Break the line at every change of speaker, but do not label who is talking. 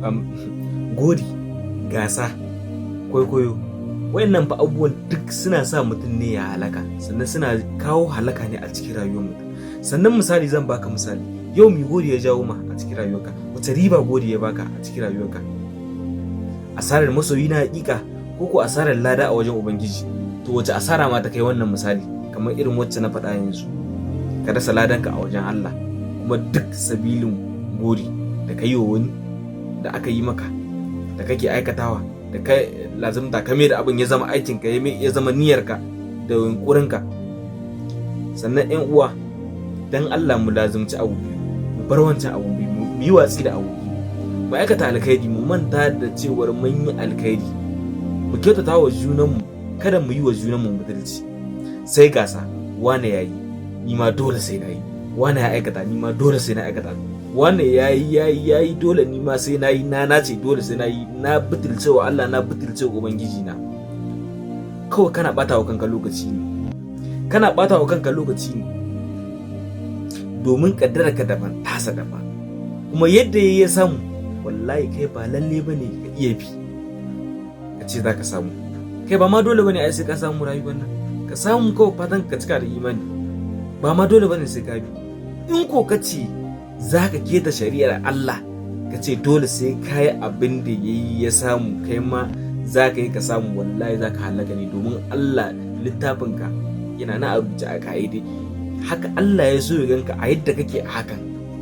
Gori, gasa, kwaikwayo, wayannan fa abubuwan duk suna sa mutum ne ya halaka, sannan suna kawo halaka ne a cikin rayuwar mutum. Sannan misali, zan baka misali yau, mi gori ya jawo ma a cikin rayuwarka? Wace riba gori ya baka a cikin rayuwarka? Asarar masoyi na hakika, ko ko asarar lada a wajen Ubangiji? To, wace asara ma ta kai wannan? Misali, kamar irin wacce na faɗa yanzu, ka rasa ladanka a wajen Allah, kuma duk sabilin gori da ka yi wa wani, da aka yi maka, da kake aikatawa, da ka lazimta, ka mai da abin ya zama aikinka, ya zama niyyarka da yunkurinka. Sannan 'yan uwa, dan Allah mu lazimci abu biyu, mu bar wancan abu biyu, mu yi watsi da abu biyu: mu aikata alkhairi, mu manta da cewar mun yi alkhairi, mu kyautata wa junanmu, kada mu yi wa junanmu butulci. Sai gasa, wane yayi, ni ma dole sai na yi; wane ya aikata, ni ma dole sai na aikata; wane yayi, yayi, yayi, dole ni ma sai na yi, na nace dole sai na yi, na butulce wa Allah, na butulce wa Ubangiji na. Kawai kana bata wa kanka lokaci ne, kana bata wa kanka lokaci ne, domin kaddara ka daban, tasa daban. Kuma yadda ya samu, wallahi kai ba lalle bane ka iya bi ka ce za ka samu. Kai, ba ma dole bane ai sai ka samu rayuwar nan. Ka samu kawai, fatan ka cika da imani, ba ma dole bane sai ka bi. In ko ka ce za ka keta shari'ar Allah, ka ce dole sai ka yi abin da ya yi ya samu, kai ma za ka yi ka samu, wallahi za ka halaka ne. Domin Allah, littafinka yana na a rubuce a ka'ide, haka Allah ya so ya ganka a yadda kake a hakan.